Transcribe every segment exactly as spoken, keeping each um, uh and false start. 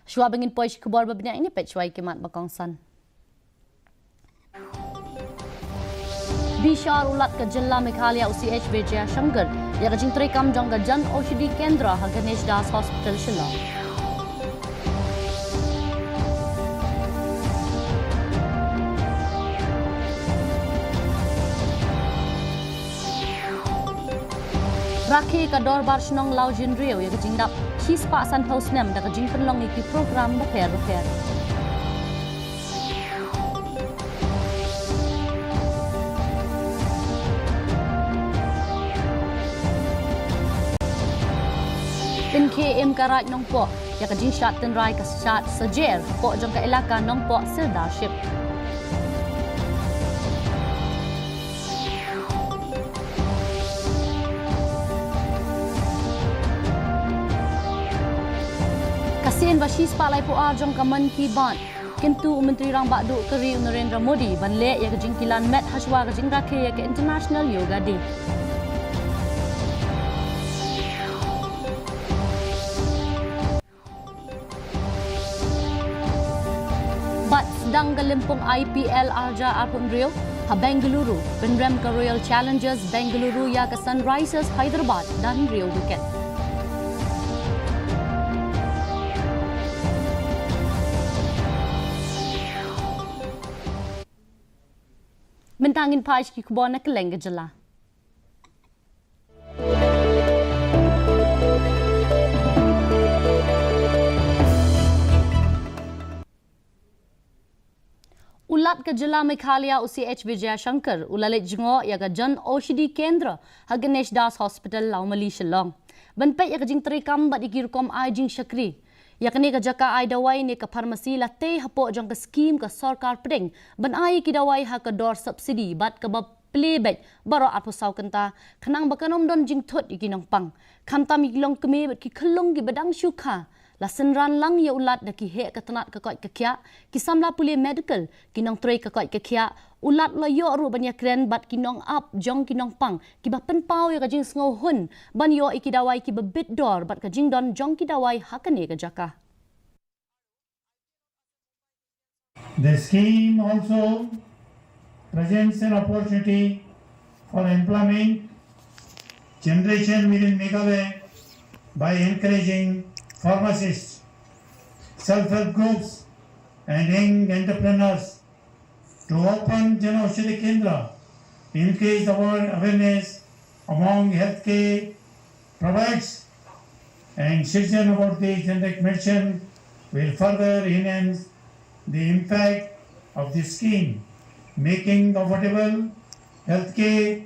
Shuwa ba ngin poi sha ki khubor ba bniah, ngin peit shuwa ïa ki mat ba kongsan. Bishar u Lat ka jylla Meghalaya u C H Vijayashankar ïa ka jingtrei kam jong ka Jan Aushadhi Kendra ha Ganesh Das Hospital Shillong. Rakhe ka Dorbar Shnong Lawjynriew ïa ka jingdap shispah sanphew snem da ka jingpynlong ïa ki program bapher bapher. Pynkhie im ka Raid Nongpoh ïa ka jingshad tynrai ka shad sajer hapoh jong ka elaka Nongpoh Sirdarship. Ka sien ba shispah laiphew ar jong ka Mann Ki Baat, kyntu u Myntri Rangbah Duh ka ri u Narendra Modi ban leh ïa ka jingkilan met hashwa ka jingrakhe ïa ka International Yoga Day. Bad sdang ka lympung I P L arhajar arphew hynriew ha Bengaluru, pynrem ka Royal Challengers Bengaluru ïa ka Sunrisers Hyderabad da hynriew wicket. Mynta ngin phai sha ki khubor na kylleng ka jylla. U Lat ka jylla Meghalaya u C H Vijayashankar u la leit jngoh ïa ka Jan Aushadhi Kendra ha Ganesh Das Hospital Lawmali Shillong ban peit ïa ka jingtrei kam bad ïa ki rukom ai jingshakri. Ïa kane ka jaka ai dawai ne ka pharmacy la tei hapoh jong ka skim ka sorkar pdeng ban ai ïa ki dawai ha ka dor subsidy bad kaba plie beit baroh arphew saw kynta, khnang ba kan ym don jingthut ïa ki nongpang. Khamtam ïa ki longkmie bad ki khyllung kiba dang shu kha la synran lang ïa u Lat da ki heh ka tnat ka koit ka khiah, ki samla pule medical, ki nongtrei ka koit ka khiah. U Lat la ïoh ruh ban ïakren bad ki nongap jong ki nongpang kiba pynpaw ïa ka jingsngewhun ban ïoh ïa ki dawai kiba bit dor bad ka jingdon jong ki dawai ha kane ka jaka. The scheme also presents an opportunity for employment generation within Meghalaya by encouraging pharmacists, self-help groups, and young entrepreneurs to open Jan Aushadhi Kendra, increase our awareness among healthcare providers, and suggestion about the generic medicine will further enhance the impact of this scheme, making affordable healthcare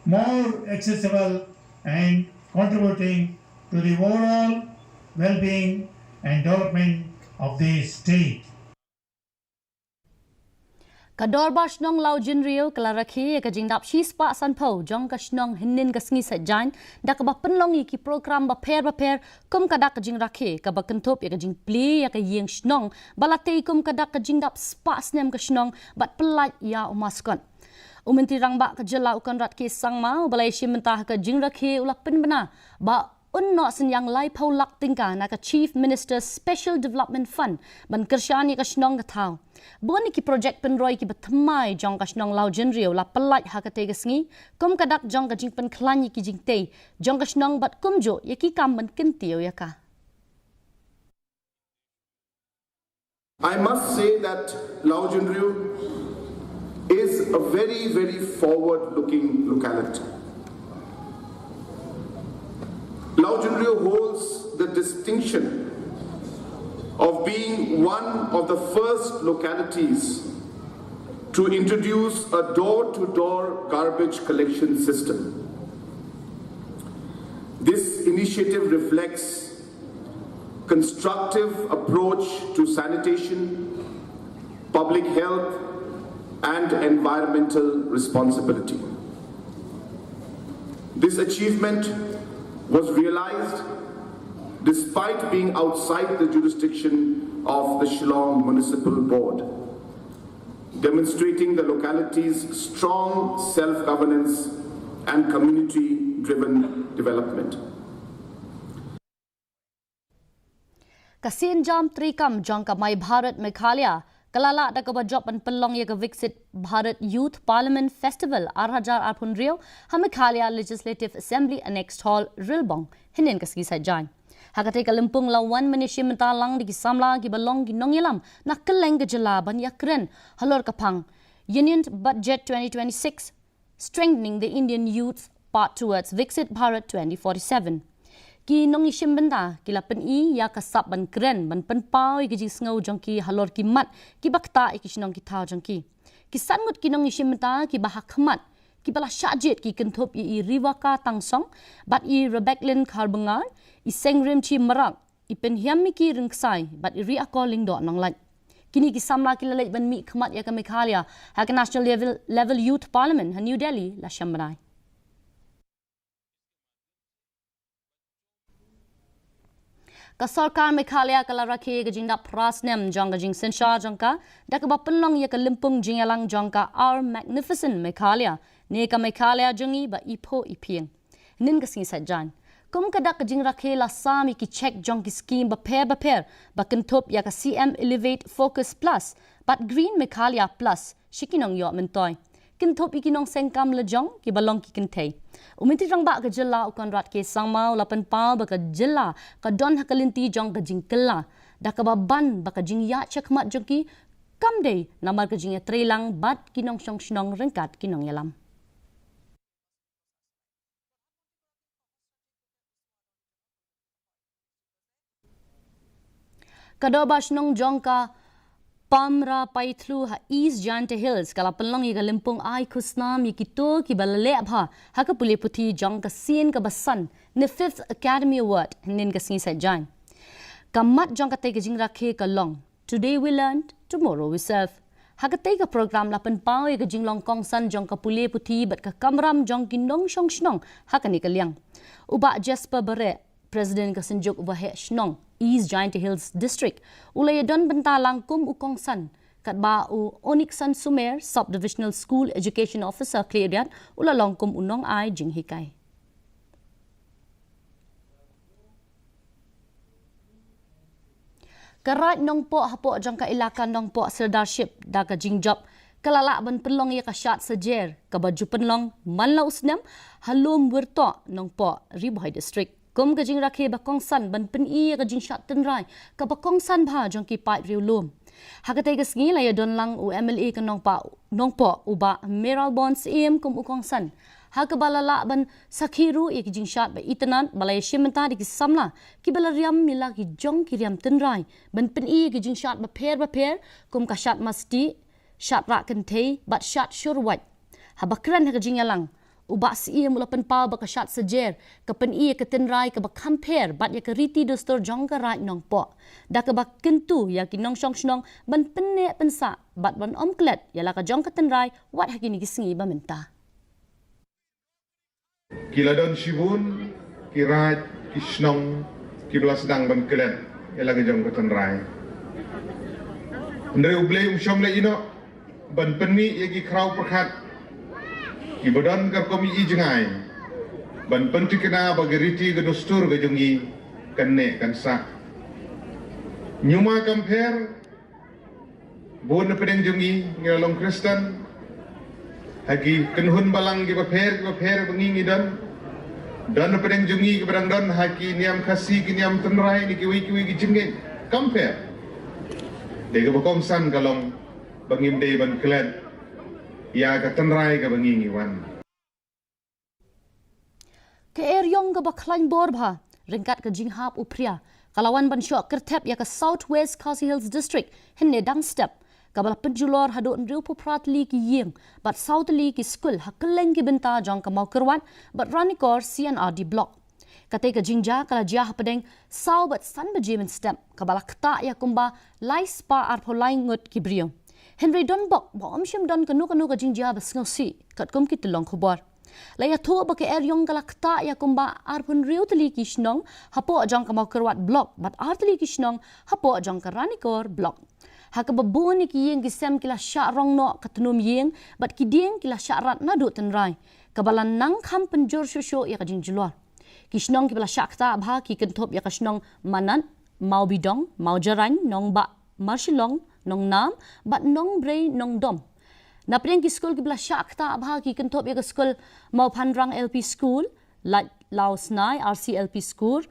more accessible and contributing to the overall well-being and development of the state. Ka Dorbar Shnong Lawjynriew ka la rakhe ïa ka jingdap shispah sanphew jong ka shnong hynnin ka sngi Saitjaiñ da kaba pynlong ïa ki program bapher bapher kum ka dak ka jingrakhe kaba kynthup ïa ka jingplie ïa ka ïing shnong ba la tei kum ka dak ka jingdap spah snem ka shnong bad pyllait ïa u maskot. U Myntri Rangbah ka jylla u Conrad K Sangma uba la ïashim bynta ha ka jingrakhe u la pynbna ba un noh synñiang laiphew lak tyngka na ka Chief Minister's Special Development Fund ban kyrshan ïa ka shnong ka thaw. Bun ïa ki projek pynroi kiba thymmai jong ka shnong Lawjynriew la pyllait ha katei ka sngi kum ka dak jong ka jingpynkhlaiñ ïa ki jingtei jong ka shnong bad kumjuh ïa ki kam ban kyntiew ïa ka. I must say that Lawjynriew is a very, very forward-looking locality. Lawjynriew holds the distinction of being one of the first localities to introduce a door-to-door garbage collection system. This initiative reflects constructive approach to sanitation, public health, and environmental responsibility. This achievement was realized despite being outside the jurisdiction of the Shillong Municipal Board, demonstrating the locality's strong self-governance and community-driven development. Ka sienjam treikam jong ka My Bharat Meghalaya ka la lah da kaba jop ban pynlong ïa ka Viksit Bharat Youth Parliament Festival ar hajar arphew hynriew ha Meghalaya Legislative Assembly Annex Hall, Rilbong, hynnin ka sngi Saitjaiñ. Ha katei ka lympung la wan ban ïashim bynta lang da ki samla kiba long ki nongïalam na kylleng ka jylla ban ïakren halor ka phang Union Budget twenty twenty-six, Strengthening the Indian Youth Path Towards Viksit Bharat twenty forty-seven. Ki nongïashim bynta ki la pyni ïa ka sap ban kren ban pynpaw ïa ki jingsngew jong ki halor ki mat kiba ktah ïa ki shnong ki thaw jong ki. Ki san ngut ki nongïashim bynta kiba ha khmat kiba la shah jied ki kynthup ïa i Rivaka Tangsong bad i Rebeklin Kharbyngar, i Sengrimchi Marak, i Pynhiam Miki Rynksai bad i Riakor Lyngdoh Nonglait. Kine ki samla ki la leit ban mih khmat ïa ka Meghalaya ha ka National Level, Level Youth Parliament ha New Delhi la shem bnai. Ka sorkar Meghalaya ka la rakhe ka jingdap phra snem jong ka jingsynshar jong ka da kaba pynlong ïa ka lympung jingïalang jong ka Our Magnificent Meghalaya, ne ka Meghalaya jong ngi ba iphuh iphieng. Hynnin ka sngi Saitjaiñ, kum ka dak ka jingrakhe la sam ïa ki cheque jong ki skim bapher bapher ba kynthup ïa ka C M Elevate Focus Plus bad Green Meghalaya Plus sha ki nongïoh myntoi, kynthup ïa ki nongseng kam lajong kiba long ki kynthei. U Myntri Rangbah ka jylla u Conrad K Sangma u la pynpaw ba ka jylla ka don ha ka lynti jong ka jingkylla da kaba ban ba ka jingïaid shakhmat jong ki kam dei namar ka jingïatreilang bad ki nongshong shnong ryngkat ki nongïalam. Ka Dorbar Shnong jong ka Pamra Paithlu ha East Jaintia Hills ka la pynlong ïa ka lympung ai khusnam ïa kito kiba la leh bha ha ka pule puthi jong ka sien kaba san ne Fifth Academy Award hynnin ka sngi Saitjaiñ. Ka mat jong katei ka jingrakhe ka long Today we learn, tomorrow we serve. Ha katei ka program la pynpaw ïa ka jinglong kongsan jong ka pule puthi bad ka kamram jong ki nongshong shnong ha kane ka liang. U Bah Jasper Bareh, President ka Synjuk Waheh Shnong East Jaintia Hills District, u la ïadon bynta lang kum u kongsan, katba u Oniksan Sumer, Sub Divisional School Education Officer Khliehriat, u la long kum u nongai jinghikai. Ka Raid Nongpoh hapoh jong ka Elaka Nongpoh Sirdarship da ka jingjop ka la lah ban pynlong ïa ka shad sajer kaba ju pynlong man la u snem ha Lum Wirtoh, Nongpoh, Ri Bhoi District, kum ka jingrakhe ba kongsan ban pyni ïa ka jingshad tynrai kaba kongsan bha jong ki paid riewlum. Ha katei ka sngi la ïadon lang u M L A ka Nongpoh, Nongpoh, u Bah Mayralborn Syiem kum u kongsan, ha kaba la lah ban sakhi ruh ïa ki jingshad ba itynnad ba la ïashim bynta da ki samla kiba la riam ïa la ki jong ki riam tynrai ban pyni ïa ki jingshad bapher bapher kum ka shad mastieh, shad rah kynthei bad shad shur wait. Haba kren ha ka jingïalang, u Bah Syiem u la pynpaw ba ka shad sajer ka pyni ïa ka tynrai kaba kham pher bad ïa ka riti dustur jong ka Raid Nongpoh, da kaba kyntu ïa ki nongshong shnong ban pynneh pynsah bad ban ym klet ïa la ka jong ka tynrai wat ha kine ki sngi ba mynta. Ki la don shibun ki raid, ki shnong kiba la sdang ban klet ïa la ka jong ka tynrai. Hynrei U Blei um shym la ïehnoh ban pynmih ïa ki khraw pyrkhat kiba don ka rukom ïohi jngai ban pynthikna ba ka riti ka dustur ka jong ngi kan neh kan sah. Ñiuma kam pher, bun na pdeng jong ngi ngi la long Khristan ha ki kynhun balang kiba pher kiba pher ba ngi ngi don. Don na pdeng jong ngi kiba dang don ha ki niam Khasi, ki niam tynrai, ne kiwei kiwei ki jingngeit. Kam pher, dei kaba kongsan ka long ba ngim dei ban klet ïa ka tynrai kaba ngi ngi wan. Ka eriong kaba khlaiñ bor bha ryngkat ka jinghap u phria ka la wan ban shoh kyrthep ïa ka South West Khasi Hills District hynne dang step, kaba la pynjulor haduh hynriewphew phra tylli ki ïing bad saw tylli ki skul ha kylleng ki bynta jong ka Mawkyrwat bad Ranikor C and R D Block. Katei ka jingjia ka la jia hapdeng saw bad san baje mynstep, kaba la ktah ïa kumba lai spah arphew lai ngut ki briew. Hynrei don bok ba ym shym don kano kano ka jingjia ba sngewsih, katkum ki tyllong khubor. La ïathuh ba ka eriong ka la ktah ïa kumba arphew hynriew tylli ki shnong hapoh jong ka Mawkyrwat Block bad ar tylli ki shnong hapoh jong ka Ranikor Block, ha kaba bun ïa ki ïing ki sem ki la shah rong noh ka tnum ïing bad ki dieng ki la shah rat naduh tynrai, kaba la nang kham pynjur shuh shuh ïa ka jingjulor. Ki shnong kiba la shah ktah bha ki kynthup ïa ka shnong Manat, Mawbidong, Mawjarain, Nongbah Marshillong, Nongnam bad Nongbrei Nongdom. Na pdeng ki skul kiba la shah ktah bha ki kynthup ïa ka skul Mawphanrang L P School, Laitlawsnai R C L P School,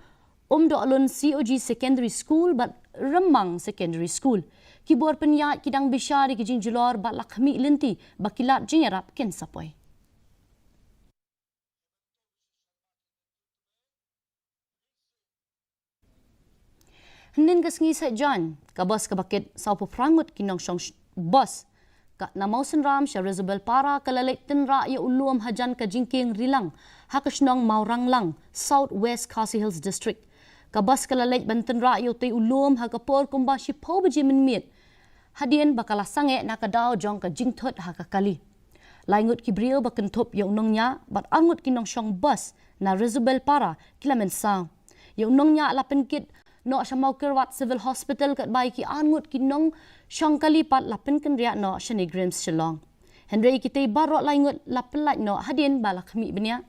Umdohlun C O G Secondary School bad Remmang Secondary School. Ki bor pynïaid ki dang bishar ïa ki jingjulor bad la khmih lynti ba ki lad jingïarap kin sa poi. Hynnin ka sngi Saitjaiñ, ka bus kaba kit sawphew phra ngut ki nongshong sh-, bus ka na Mawsynram sha Resubelpara ka la leit tynrah ïa u lum hajan ka jingkieng Rilang ha ka shnong Mawranglang, South West Khasi Hills District. Ka bus ka la leit ban tynrah ïa utei u lum ha ka por kumba shiphew baje mynmiet, hadien ba ka la sangeh na ka daw jong ka jingthut ha ka kali. Lai ngut ki briew ba kynthup ïa u nongñiah bad ar ngut ki nongshong bus na Resubelpara ki la mynsaw. Ïa u nongñiah la pynkit noh sha Mawkyrwat Civil Hospital katba ïa ki ar ngut ki nongshong kali pat la pynkynriah noh sha NEIGRIHMS Shillong. Hynrei kitei baroh lai ngut la pyllait noh hadien ba la khmih bniah.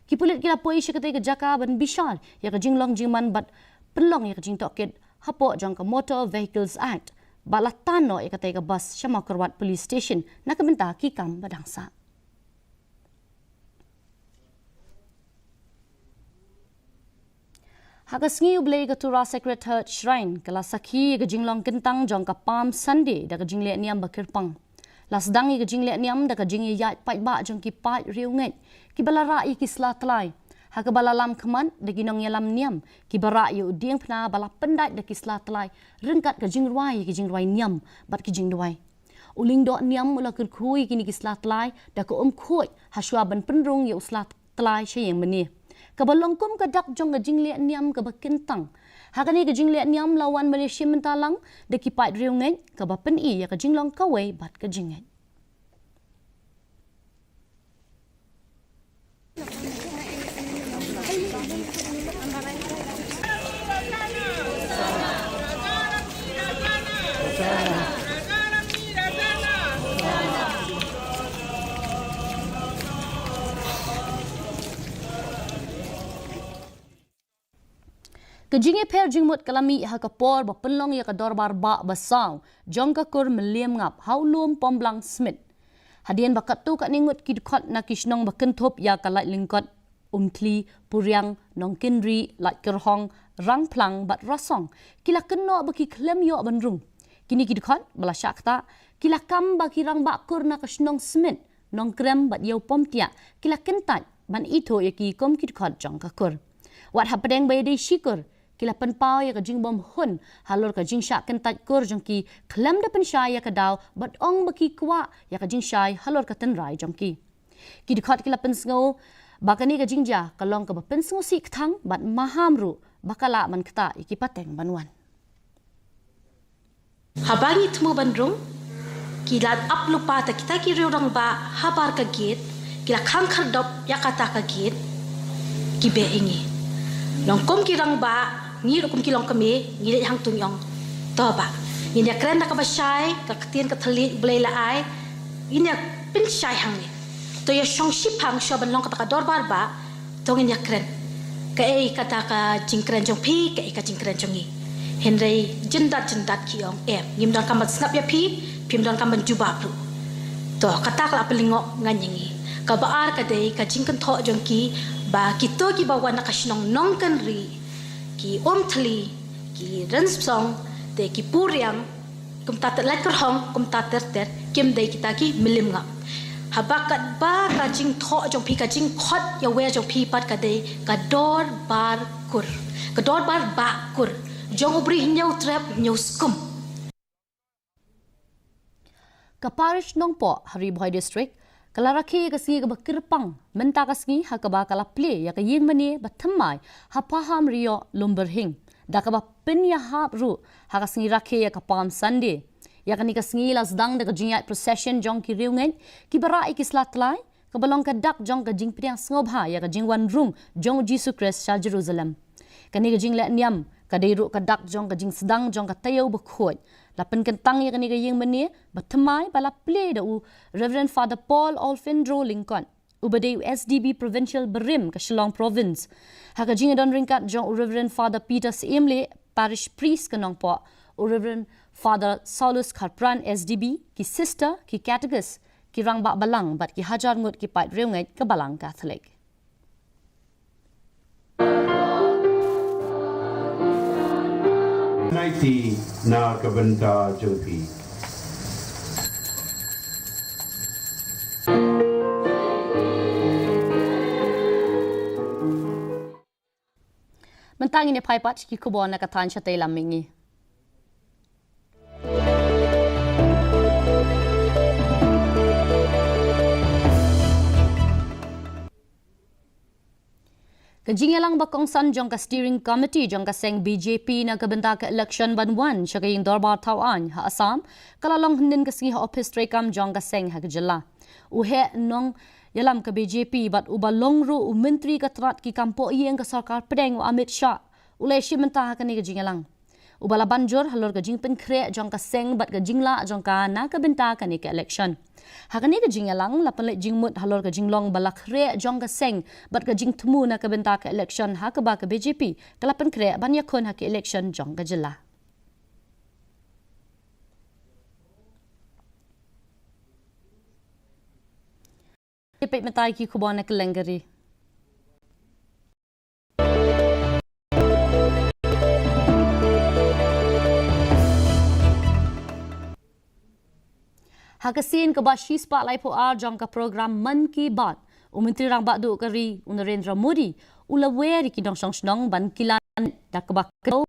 Ki pulit ki la poi sha katei ka jaka ban bishar ïa ka jinglong jingman bad pynlong ïa ka jingtohkit hapoh jong ka Motor Vehicles Act. Ba la tan noh ïa katei ka bus sha Mawkyrwat Police Station na ka bynta ki kam ba dang sah. Ha ka sngi U Blei ka Tura Sacred Heart Shrine ka la sakhi ïa ka jinglong kyntang jong ka Palm Sunday da ka jingleh niam ba kyrpang. La sdang ïa ka jingleh niam da ka jingïaid paidbah jong ki paid riewngeit kiba la rah ïa ki sla tlai, ha kaba la lam khmat da ki nongïalam niam kiba rah ïa u diengphna ba la pyndait da ki sla tlai ryngkat ka jingrwai ïa ki jingrwai niam bad ki jingduwai. U lyngdoh niam u la kyrkhu ïa kine ki sla tlai da ka um khuid hashwa ban pynrung ïa u sla tlai sha ïing mane, kaba long kum ka dak jong ka jingleh niam kaba kyntang. Ha kane ka jingleh niam la wan ban ïashim bynta lang da ki paid riewngeit kaba pyni ïa ka jinglong kawei bad ka jingngeit. Ka jingïapher jingmut ka la mih ha ka por ba pynlong ïa ka dorbar bah ba saw jong ka kur Mylliem Ngap ha u lum Pomblang Smit. Hadien ba katto katne ngut ki dkhot na ki shnong ba kynthup ïa ka Laitlyngkot, Umthli, Puriang, Nongkynrih, Laitkyrhong, Rangphlang bad Rasong ki la kynnoh ba ki khlem ïoh ban rung. Kine ki dkhot ba la shah ktah ki la kam ba ki rangbah kur na ka shnong Smit, Nongkrem bad Ïewpomtiah ki la kyntait ban ithuh ïa ki kum ki dkhot jong ka kur. Wat hapdeng ba ïadei shi kur, ki la pynpaw ïa ka jingbymhun halor ka jingshah kyntait kur jong ki khlem da pynshai ïa ka daw bad ong ba ki kwah ïa ka jingshai halor ka tynrai jong ki. Ki dkhot ki la pynsngew ba kane ka jingjia ka long kaba pynsngewsih kthang bad maham ruh ba ka lah ban ktah ïa ki pateng ban wan. Haba ngi thmu ban rung, ki la ap lypa ta kita ki riew rangbah habar ka gate, ki la khang khyrdop ïa kata ka gate, ki beh ïa ngi. Long kum ki rangbah, ngi ruh kum ki longkmie, ngi leit hangto ngi ong, to bah, ngin ïa kren da kaba shai, ka ktien ka thylliej U Blei la ai, ngin ïa pynshai hangne. To ïa shong shiphang shuwa ban long kata ka dorbar bah, to ngin ïa kren. Kaei kata ka jingkren jong phi, kaei ka jingkren jong ngi. Hynrei jyndat jyndat ki ong, em, ngim donkam ban sngap ïa phi, phim donkam ban jubab ruh. To kata ka la pynlyngngoh ngan ïa ngi. Kaba ar ka dei ka jingkynthoh jong ki ba kito kiba wan na ka shnong Nongkynrih, ki Umthli, ki Rynspsong, te ki Puriang, kumta ter Laitkyrhong, kumta ter ter, kim dei kita ki Mylliem Ngap. Haba katba ka jingthoh jong phi, ka jingkhot ïawer jong phi pat ka dei ka dorbar kur, ka dorbar bah kur jong u briew Hynñiewtrep Hynñiewskum. Ka Parish Nongpoh ha Ri Bhoi District ka la rakhe ïa ka sngi kaba kyrpang mynta ka sngi ha kaba ka la plie ïa ka ïing mane ba thymmai ha Paham Rioh Lumbyrhing da kaba pynïahap ruh ha ka sngi rakhe ïa ka Palm Sunday. Ïa kane ka sngi la sdang da ka jingïaid procession jong ki riewngeit kiba rah ïa ki sla tlai, kaba long ka dak jong ka jingpdiang sngewbha ïa ka jingwan rung jong U Jisu Khrist sha Jerusalem. Kane ka jingleh niam ka dei ruh ka dak jong ka jingsdang jong ka taïew bakhuid. La pynkyntang ïa kane ka ïing mane ba thymmai ba la plie da u Reverend Father Paul Olfindro Lyngkot, uba dei u S D B Provincial barim ka Shillong Province. Ha ka jingïadon ryngkat jong u Reverend Father Peter Syiemlieh, Parish Priest ka Nongpoh, u Reverend Father Saulus Kharpran S D B, ki sister, ki catechist, ki rangbah balang bad ki hajar ngut ki paid riewngeit ka Balang Katholik. Naiti na ka bynta jong phi. Mynta ngin ïa phai pat ki khubor na ka thaiñ shatei lam mihngi. Ka jingïalang ba kongsan jong ka steering committee jong ka seng B J P na ka bynta ka election ban wan sha ka ïing dorbar thaw aiñ ha Assam, ka la long hynnin ka sngi ha ophis treikam jong ka seng ha ka jylla. U heh nongïalam ka B J P bad uba long ruh u myntri ka tnat ki kam pohïing ka sorkar pdeng u Amit Shah u la ïashim bynta ha kane ka jingïalang. Uba la ban jur halor ka jingpynkhreh jong ka seng bad ka jinglah jong ka na ka bynta kane ka election. Ha kane ka jingïalang la pynleit jingmut halor ka jinglong ba la khreh jong ka seng bad ka jingthmu na ka bynta ka election ha kaba ka B J P ka la pynkhreh ban ïakhun ha ka election jong ka jylla. Peit mynta ki khubor na kylleng ka ri. Ha ka sien kaba shispah laiphew ar jong ka program Mann Ki Baat, u Myntri Rangbah Duh ka ri u Narendra Modi u la wer ïa ki nongshong shnong ban kilan da kaba kdew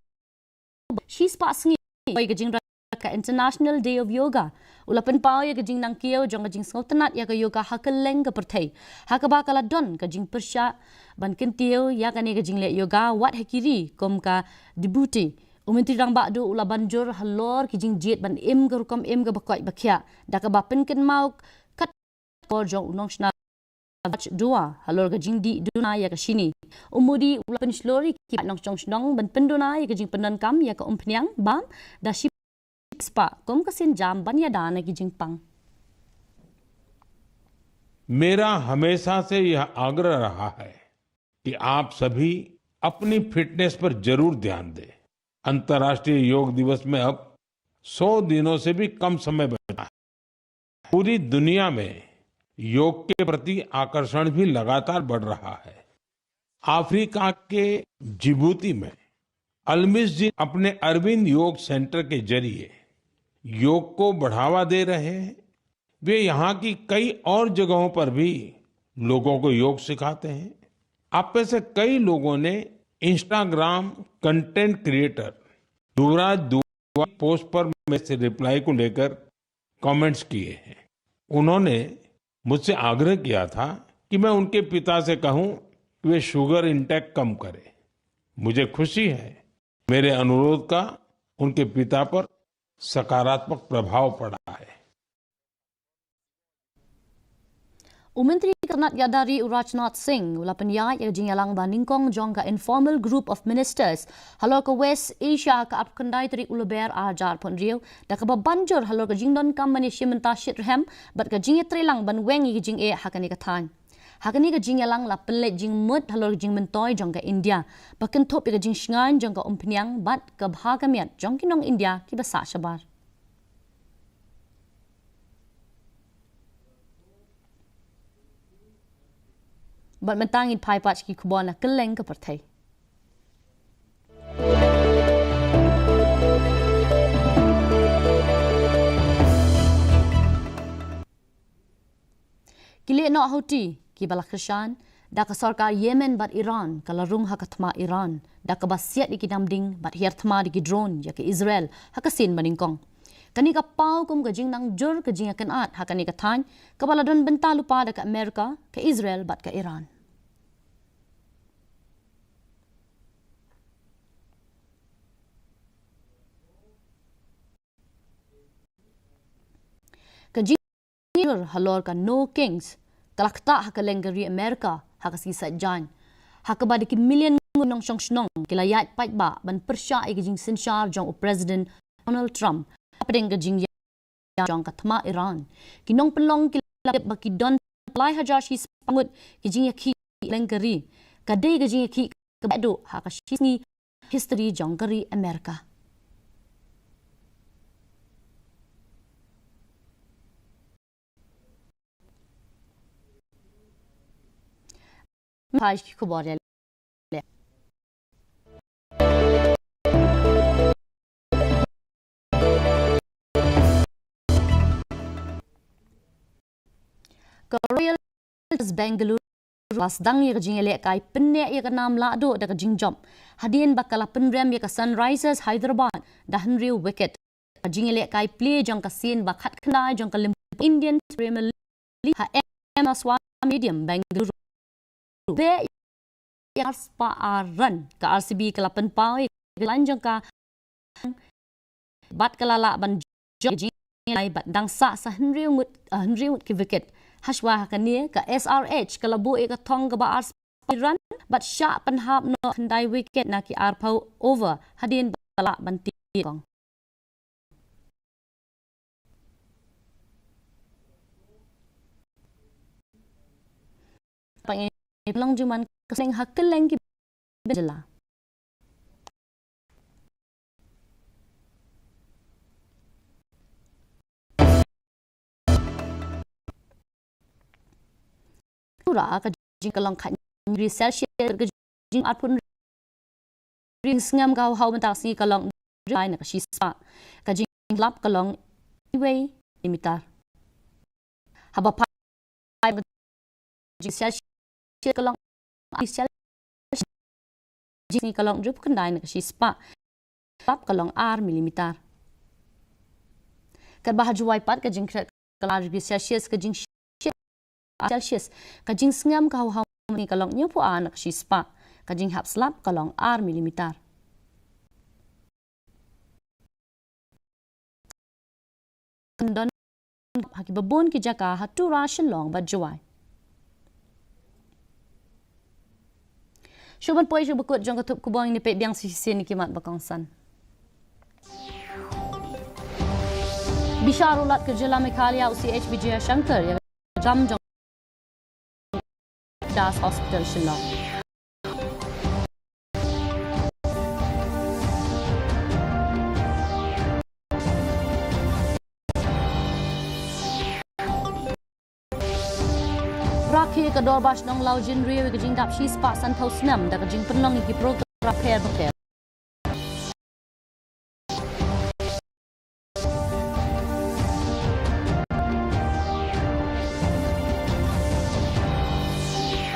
shispah sngi oi ka jingrai ka International Day of Yoga. U la pynpaw ïa ka jingnang kiew jong ka jingsngewtynnat ïa ka yoga ha kylleng ka pyrthei, ha kaba ka la don ka jingpyrshah ban kyntiew ïa kane ka jingleh yoga wat ha ki ri kum ka Dibhuti. U Myntri Rangbah Duh u la ban jur halor ki jingjied ban im ka rukom im kaba koit ba khiah da kaba pynkynmaw kat kor jong u nongshna Raj Dua halor ka jingdih duna ïa ka shini. U Modi u la pynshlur ïa ki nongshong shnong ban pynduna ïa ka jingpyndonkam ïa ka umphniang bam da shispah kum ka sienjam ban ïada na ki jingpang. मेरा हमेशा से यह आग्रह रहा है कि आप सभी अपनी फिटनेस पर जरूर ध्यान दें। अंतर्राष्ट्रीय योग दिवस में अब सौ दिनों से भी कम समय बचा है। पूरी दुनिया में योग के प्रति आकर्षण भी लगातार बढ़ रहा है। अफ्रीका के जिबूती में अलमिस जी अपने अरविंद योग सेंटर के जरिए योग को बढ़ावा दे रहे हैं। वे यहाँ की कई और जगहों पर भी लोगों को योग सिखाते हैं। आप में से कई लोगों ने इंस्टाग्राम कंटेंट क्रिएटर युवराज दुआ पोस्ट पर मेरे रिप्लाई को लेकर कमेंट्स किए हैं। उन्होंने मुझसे आग्रह किया था कि मैं उनके पिता से कहूं कि वे शुगर इंटेक कम करें। मुझे खुशी है, मेरे अनुरोध का उनके पिता पर सकारात्मक प्रभाव पड़ा है। U Myntri ka tnat ïada ri u Rajnath Singh u la pynïaid ïa ka jingïalang ba nyngkong jong ka Informal Group of Ministers halor ka West Asia ha ka arphew khyndai tarik u Lber arhajar arphew hynriew da kaba ban jur halor ka jingdonkam ban ïashim bynta shitrhem bad ka jingïatreilang ban weng ïa ka jingeh ha kane ka thaiñ. Ha kane ka jingïalang la pynleit jingmut halor ka jingmyntoi jong ka India ba kynthup ïa ka jingshngaiñ jong ka umphniang bad ka bha ka miat jong ki nong India kiba sah shabar. Bad mynta ngin phai pat sha ki khubor na kylleng ka pyrthei. Ki lehnoh Houthi kiba la kyrshan da ka sorkar Yemen bad Iran ka la rung ha ka thma Iran da kaba siat ïa ki namding bad hiar thma da ki drone ïa ka Israel ha ka sien ba nyngkong. Kane ka paw kum ka jingnang jur ka jingïakynad ha kane ka thaiñ kaba la don bynta lypa da ka Amerika, ka Israel bad ka Iran. Ka jing- Jur halor ka No Kings ka la ktah ha kylleng ka ri Amerika ha ka sngi Saitjaiñ, ha kaba da ki million ngut nongshong shnong ki la ïaid paidbah ban pyrshah ïa ka jingsynshar jong u President Donald Trump hapdeng ka jingïaid jong ka thma Iran. Ki nongpynlong ki la tip ba ki don lai hajar shispah ngut ki jingïakhih ha kylleng ka ri. Ka dei ka jingïakhih kaba duh ha ka shi sngi history jong ka ri America. Page ki khubor ïaleh. Ka Royal Challengers Bangalore la sdang ïa ka jingïalehkai pynneh ïa ka nam lahduh da ka jingjop, hadien ba ka la pynrem ïa ka Sunrisers Hyderabad da hynriew wicket. Ka jingïalehkai plie jong ka sien ba khatkhyndai jong ka lympung Indian Premier League ha M Narasimha Stadium, Bengaluru. Beh ïa ka ar spah ar run, ka R C B ka la pynpaw ïa ka line jong ka bad ka la lah ban jop ka jingïalehkai bad dang sah sa hynriew ngut, ah, hynriew ngut ki wicket. Hashwa ha kane ka S R H ka la buh ïa ka thong kaba ar spah run bad shah pynhap noh khyndai wicket na ki arphew over hadien ba ka la lah ban tied kong. Pang i long juman ka sneng ha kylleng ki jylla. Ura ka jing ka long khat degree Celsius ka jing arphew Ring sngem ka hau hau mynta ka sngi ka long ring na ka shispah. Ka jinghlap ka long iwei millimeter. Haba phai ka jing Celsius ka long Celsius, jing sngi ka long hynriewphew khyndai na ka shispah. Hlap ka long ar millimeter. Katba ha Jowai pat ka jingkhret ka long ar degree Celsius, ka jing Celsius. Ka jingsngem ka hau hau mynta ka long hynñiewphew ar na ka shispah. Ka jinghap slap ka long ar millimeter. Kyndon ha kiba bun ki jaka ha Tura, Shillong bad Jowai. Shuh ban poi sha ba kut jong ka thup khubor, ngin ïa peit biang shisien ïa ki mat ba kongsan. Bishar u Lat ka jylla Meghalaya u C H Vijayashankar ïa ka kam jong Das Hospital Shillong. Rakhe ka Dorbar Shnong Lawjynriew ïa ka jingdap shispah sanphew snem da ka jingpynlong ïa ki program bapher bapher.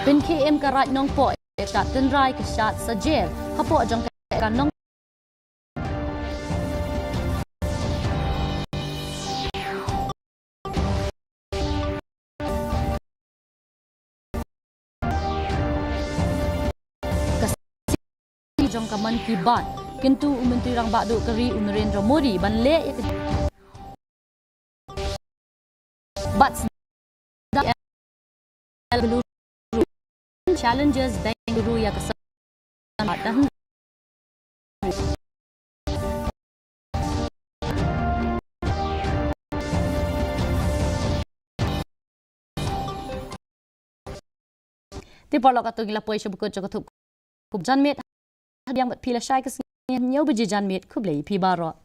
Pynkhie im ka Raid Nongpoh ïa ka shad tynrai ka shad Sajer hapoh jong ka Nong ka si jong ka Mann Ki Baat. Kyntu u Myntri Rangbah Duh ka ri u Narendra Modi ban leh ïa ka bad Challenges Bengaluru ïa ka Te paralok, katto ngi la poi sha ba kut jong ka thup khubor janmiet. Hadien bad phi la shai ka sngi hynñiew baje janmiet. Khublei phi baroh.